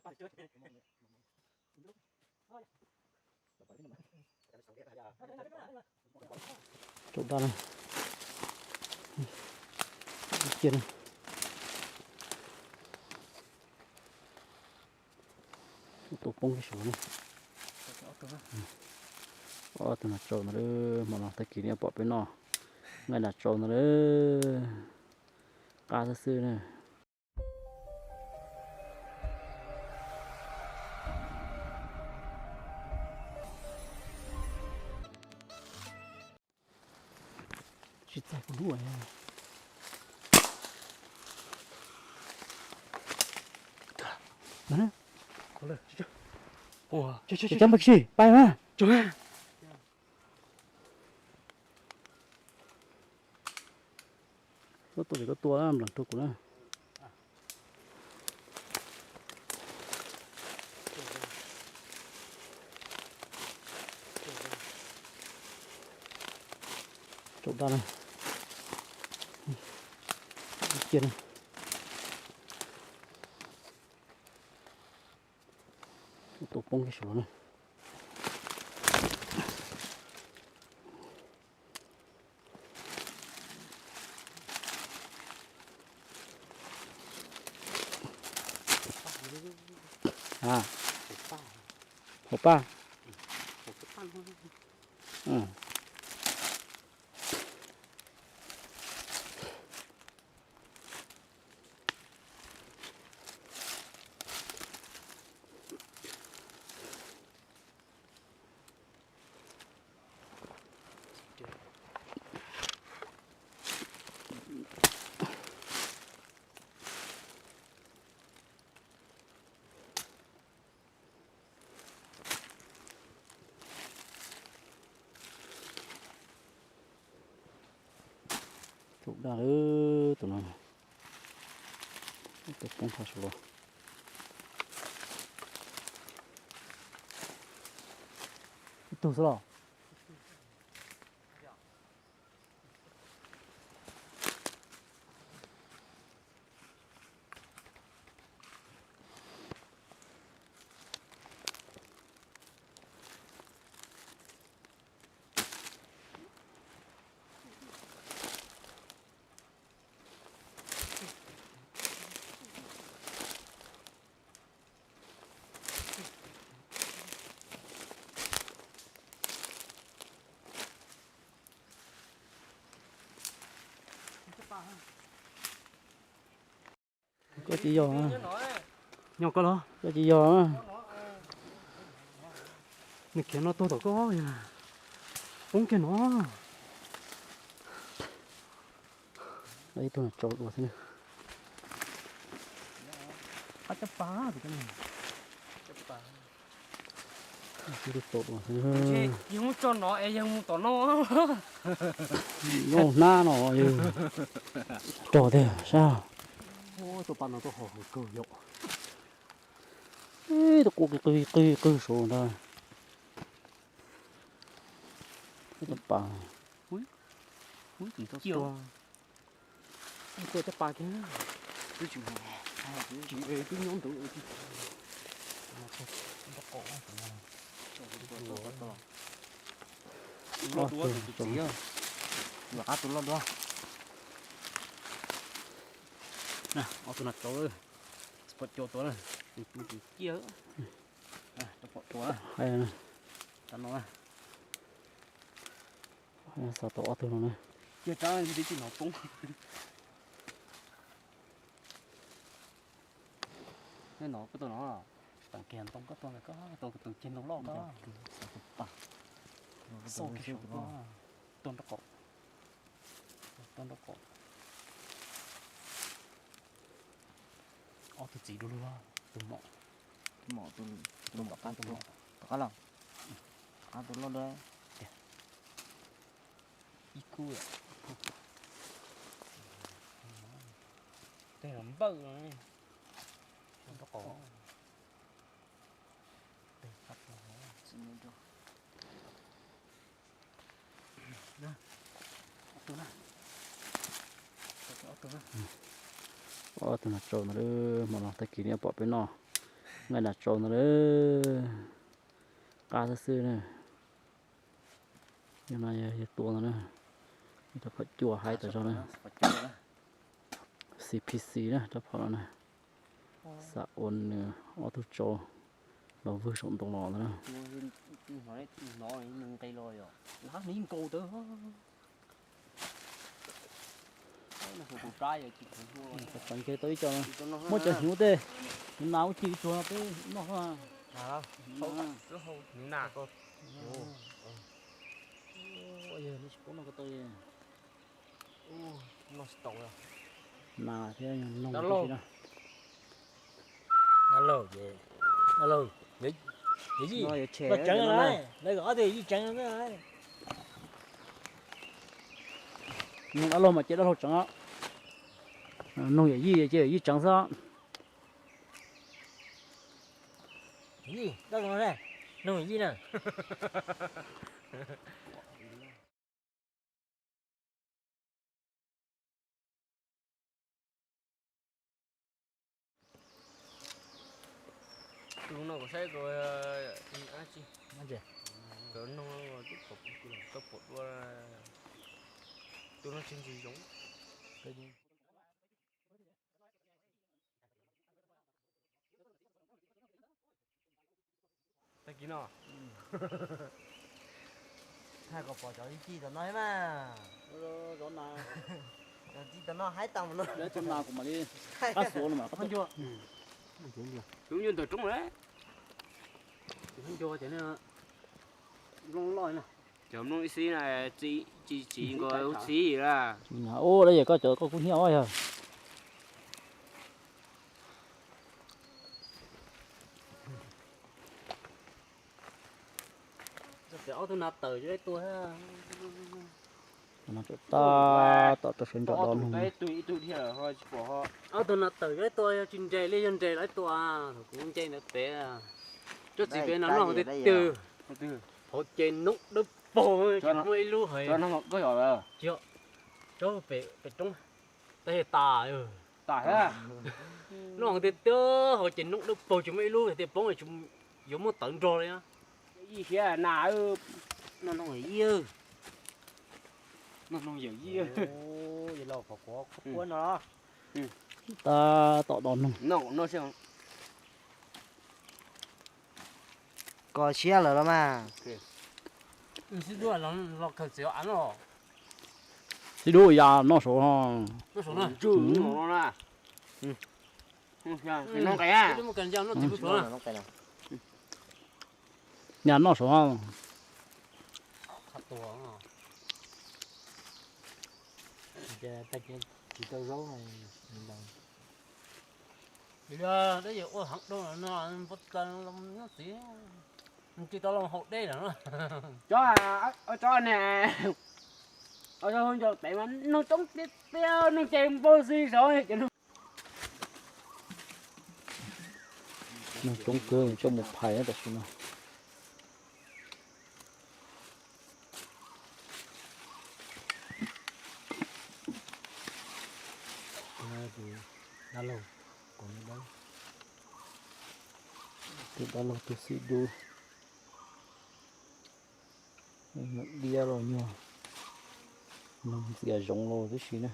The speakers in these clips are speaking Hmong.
Tsaum daj na. Ib kiag na. Tus poob kiag saud na. Ob tug nas tsaus ntawd, hmo no tag kis neb pom peb noj nqaij nas tsaus ntawd, qab xwb xwb na. Tsis txais kuv lub. Cov npawg si pais mas. Tuaj tua, tuaj tua nplees rau kuv na. Tsaum daj na. Ib kiag na. Tus poob kiag saud na. Hauv paj. Tsaum daj lawm tus no. Tus poob qhov saud los. Ib tug xwb los. Koj tsis yog, nyob koj los, koj tsis yog. Nws khiav no tuag tom koj, poob kiag no. Ib tug no tsaus dua xwb na. Yog mus tso no es yog mus tom no. Nyob hnab no yog rog tiag sab. Ib tug quaj qw qw qw saud ntag. Ib tug pas. Tua cov pas kiag. Twb tsis, twb nyob ntawd. Loj dua tus txiv, qab tus loj dua. Ob tug no tsaus, pom cua tua na, tus tus ciaj. Pom tua, tsav no. Xav tau ob tug no na. Ciaj rab twb tsis hnov poob. Nej no koj tuaj no, tam kiag ntoo koj tuaj ntawd koj tau tus ceg ntoo loj koj. Xauj kiag saum tuaj, tuaj nraub qaum, tuaj nraub qaum. Ob tug txiv du lug, tus mom, tus mom, tus mom, tus qab los, qab tus loj dua. Ib kub, tej no npawj no, nraub qaum. Ob tug no tsaus ntawd, hmo no tag kis neb pom peb noj Nqaij nram tsaus ntawd na, qab xwb xwb na. Yog no yog tua ntawd na, rab phom cua hais tas zog na. C P C na rab phom no na. Xam ua nws ob tug tsau los vwg saum ntoo los ntawd na. Muab cov hnyuv tej, hnyuv nas ua ci tsuag no peb noj xwb. Hnyuv nas. Yog nej tsis paub noj ko taw, noj tsis tau. Nas thiab noog tib si na. Dab laug, dab laug, yawm yij, los tseev lawm, lawv kom ob tug yawm yij tseev lawm. Noog dab laug mas cia dab laug tseev os. Noog yawm yij cia yawm yij tseev xwb. Yij, dab laug, noog yawm yij na. Tus no kuv saib ko, tsis, cov noog twb pom dua, tus no tsis ntsis zoo. Tag kis no, thaij kom pom cov ci tom no thiab mas. Cov ci tom no haib tag mus no. Cov nas kuv mam li qab xuav no mas. Tus ntawm roob lawm. Tus ncua ces nplooj loj na. Cov nplooj ib xib na, tsis tsis nkaus ub txhib la. Ub, lawm yog koj cov koj kub hnyiab os yog. Ob tug nas tawm cov ib tua. Tag tom rau sawv ntawm do nug. Ob tug nas tawm cov ib tua, yog tsis nres li, yog nres los ib tua. Thaum kuv nce ntawd pem, tsob txiv pem no noj tiag tiag. Hauv ces noob dawb paug tsis muaj ib lub hais. Tsob pem pem roob, tab sis tas, tas thiab. Noj tiag tiag, hauv ces noob dawb paug tsis muaj ib lub hais tias poob yuav muab tawv nrog li. Yij siab nas, noj noog yawm yij, noj noog yawm yij. Yog laus qhov quav quav no. Tab tom do nug. Koj siab lawm los mas. Xib dub ya noj saud. Ya noj saud. Tsis tau zaub. Ua heev dua no, npua txaws nyob txiv, tsis tau los haus dej lawm. Cov, cov ne, cov hu ncaus pem mas noog coob tiag tiag, noog ces npau xi saud. Noog coob kawg, coj mus phais tam sim no. Tus dab laug, tus xib dub, diab los nyuag, noog ntxias zoov los tib si na.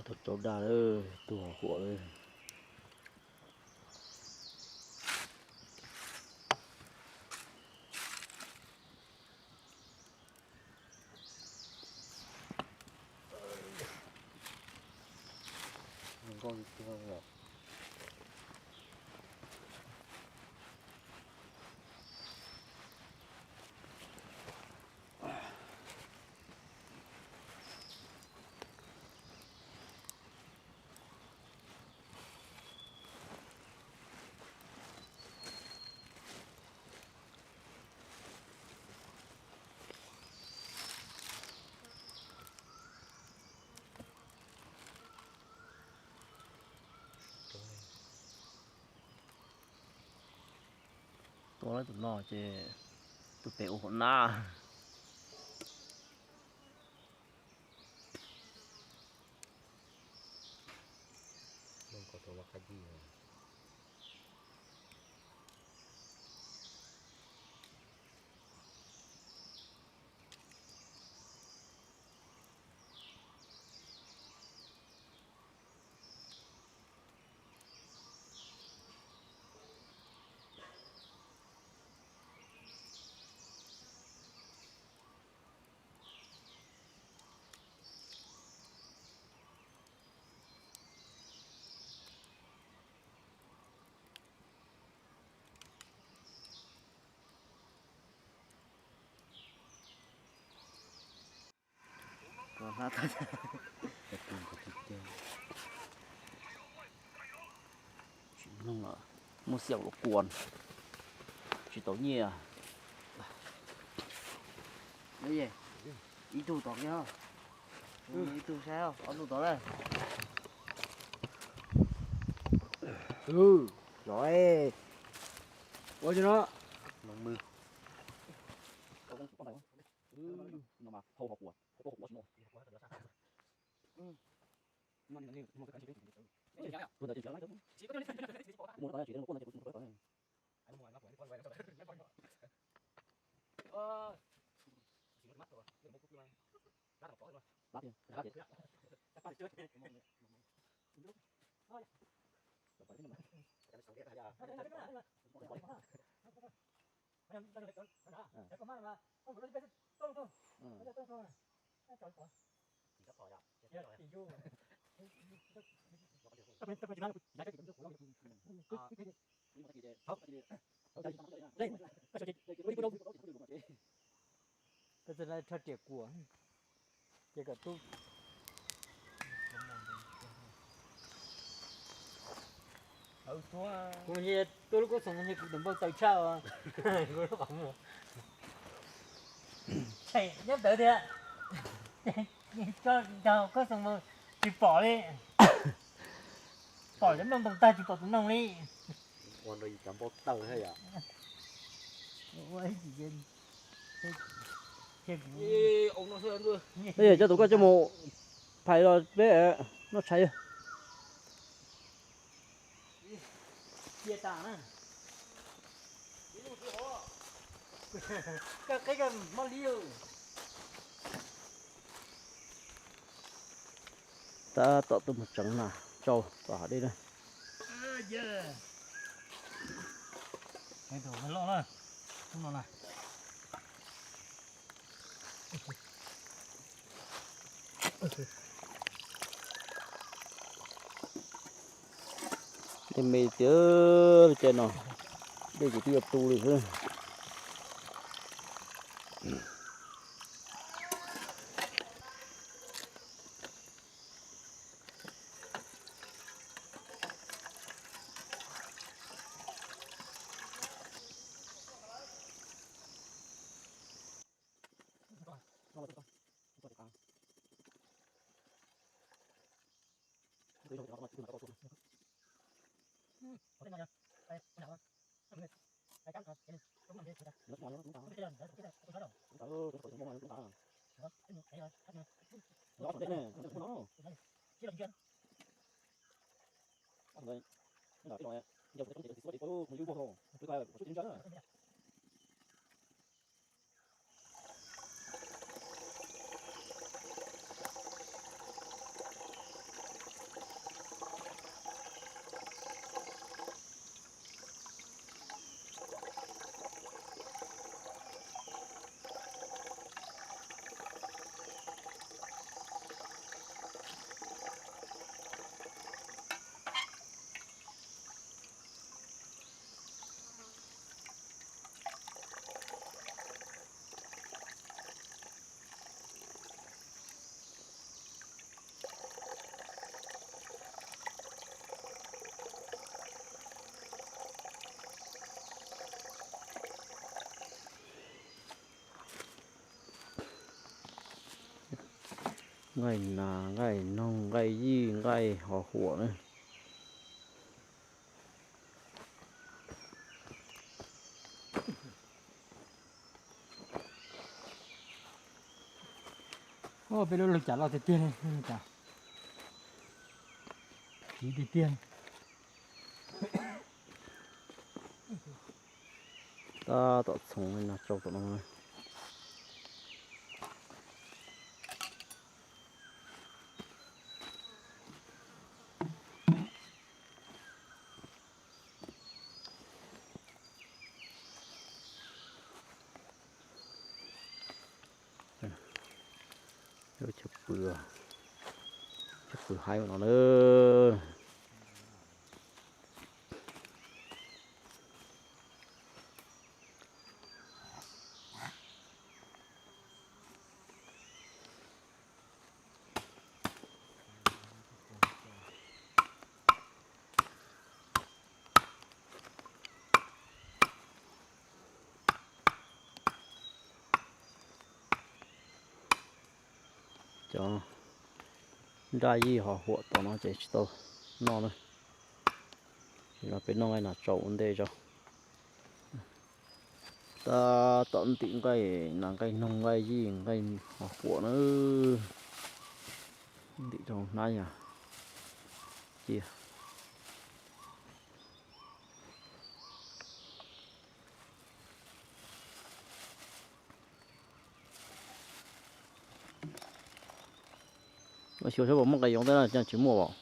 Tus tsau dag lawm, tus huam lawm. Tua lawm tus no ces Tus pem ua hauv nab. Tsis mloog lawm, muaj xiam los kuas, tsis tau nyiaj. Ib tug tom kiag, ib tug saib, ob tug tom lawm. Los ua no. Koj txawj rho riam kuas, ces kom tub. Kuv tuaj lub koob xoos no kuv tus npauj tawv tshaj os. Kuv lub qhov muag. Nyob ntawd thiab. Tso nrog koob xoos mus tsis pom li. Pom cov noog ntoo tag tsis pom tus noog li. Ua rau yus cov npauj tawg thiab yom. Ej, coj tus koj coj mus phais los peb noj tshais. Cia tas na. Koj qeb koj mob li. Tab tom tuaj mus tseev nas rau tom hav dej na. Tus loj na, tus no na. Dej me tiag, caij no dej ces twb yuav tu li xwb. Nqaij nas, nqaij noog, nqaij yij, nqaij hos huam na. Peb lub lawg cas loj tiag tiag li, lawg cas chiv tiag tiag. Tab tom txhoov no tsau tom no. Cov pw, cov pw haib no na. Cov nraj yij ho huam tom no ces tsis tau noj na. Ces no peb noj nqaij nas tsaus ua ntej tso. Tab tom ntim nqaij nas, nqaij noog, nqaij yij, nqaij ho huam na. Ntim rau hnab yog cia. Xyuas saib puas muaj nqaij yoov thiab, tsis muaj os.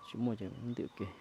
Tsis muaj ces ntws kiag.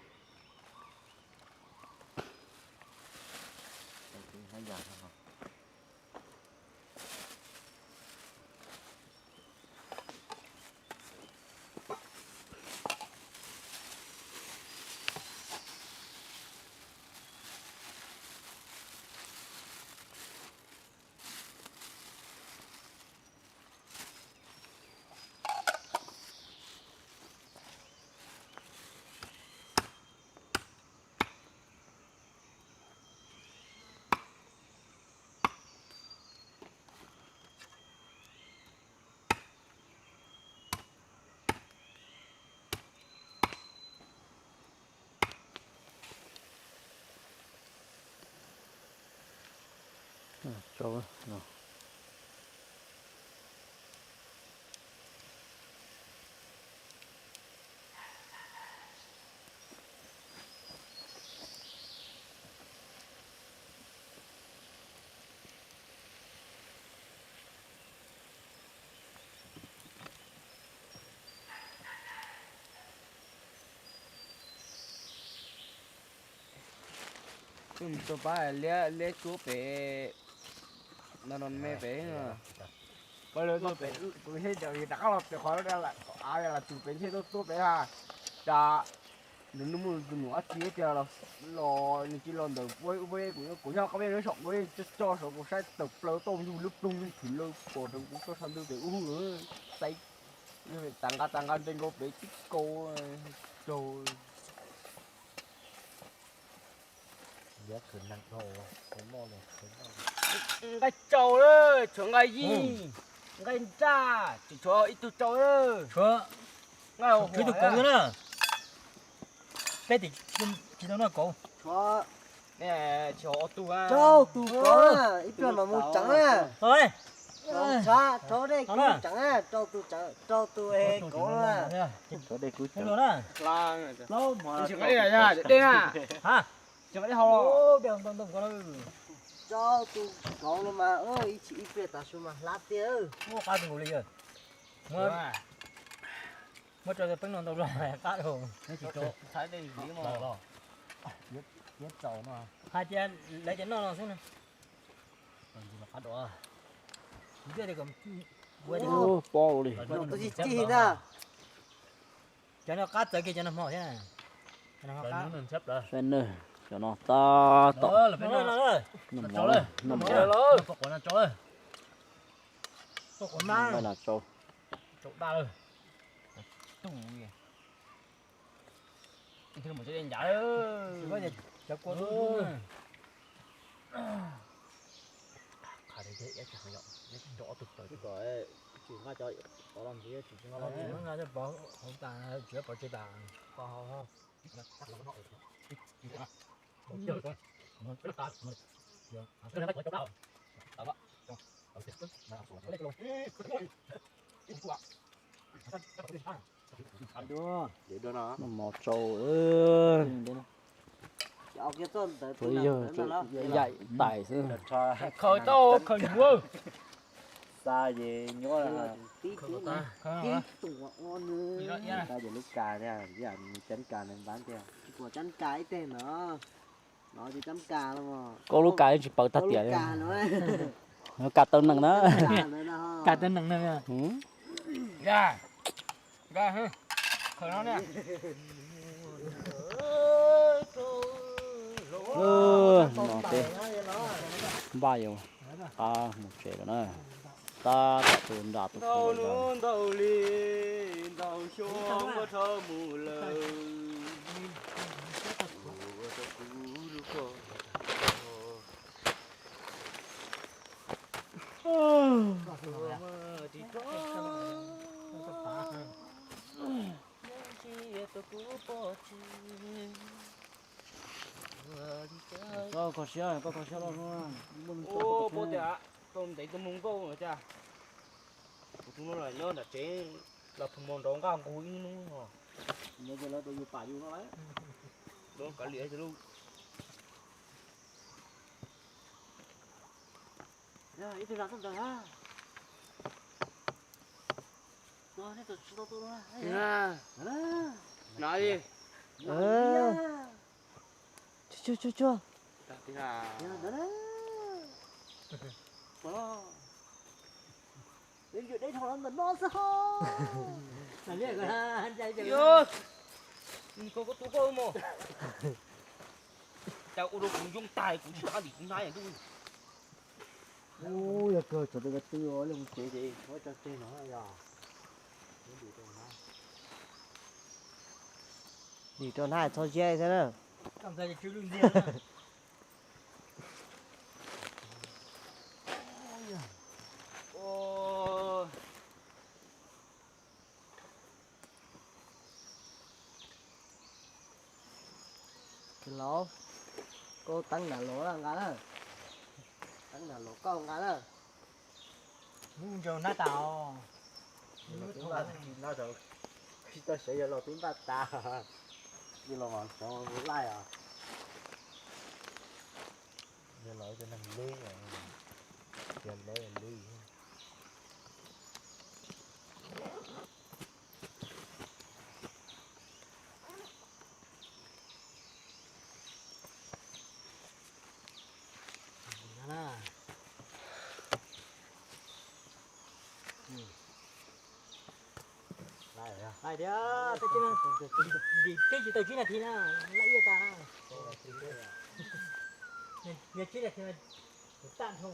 Tus pab liab liab cuab pem no, no me pem. Pab liab cuab pem, kuv thiaj rov qab los pem qhov av los tus pem thiaj tuaj tuaj pem ha. Cas nws muaj tus nus ab tsi tiag los, los nws tsis los ntawm kuv, kuv nyob qab peb lub saum, kuv coj saum kuv saib tawm plaws tau ntug lub ploog ntug thwm law pom rau kuv tso sab ntug pem ub xaiv, tas nqa tas nqa nte nkaus pem tib kaus raug. Nqaij tsau lawm, tshuav nqaij yij, nqaij nraj, tseem tshuav ib tug tsau lawm. Tshuav ib tug kauv na. Peb tim tsis tau noj kauv. Rau tus kauv na, ib pliag mas mus tseev na. Rau dej kub tseev na, rau tus, rau tus kauv na. Rau tus kauv no mas ib chim ib pliag tav su mas hlab tiag. Muab rau peeb no ntau zog qab rau. Hais tias lawv tias noj no xwb na. Pob li. Tus tsis cig na. Cov no qab txawv kiag cov no hmo thiab na. Saib nawb, cov no tab tom noj mov, noj mov. Nqaij nas tsau. Noj mov tsau. Ua yog yaim tais xwb. Khaws tau khaws nyuaj. Xa ces nyuaj. Xa ces lub kas thiab, cab kas npab thiab. Cab kas ib teg no. Koj lub kas tsis paws tag tiam li. Kas taw nees na. Kas taw nees na. No peb npaj yuav qab mus tsev lawm na. Tab tom tus nram tus ntau hnub ntau hli, ntau xyoo muab rho mus lawm. Ua rau kuv lub ko ris rog, ntsia rau kuv poj tsis. Koj kho siab, koj kho siab loj. Ua poj tias tau ntev tus mus nkauj no cas. Kuv tus no los nyob nram tsev, los tus mus nrov nqaj nqug ib hnub no. Nyob ces lawv tus yus pam yus no lawm. Kav liam ces lub. Ib tug zas txog ntawd na. Tus nej tus tsis tau tus no na. Na li. Cuag cuag cuag cuag. Ntawd na. Peb yuav deb dhau ntawm no xwb ho. Koj koj tus koj mus. Cas ua rau kuv yoo tag kuv tsis qab dim kuv hnab ntuj. Ub, yog kawg tsam tus ko tw ua li mus tsev ces muab tso tseg no yog. Dim rau hnab txhob ziab xwb na. Laus, koj teeb nram los nqa na. Teeb nram los koj nqa na. Hnub ntsau hnab tas os. Tsis tau sawv yog los twb npaj tas. Yog los mas xyov laij os. Yog los cov neeg lwj, cov lwj. Hais tias, twb tsis tau tsib nas this na, laj iaj tas na. Yog tsib nas this mas kuv tag nrho.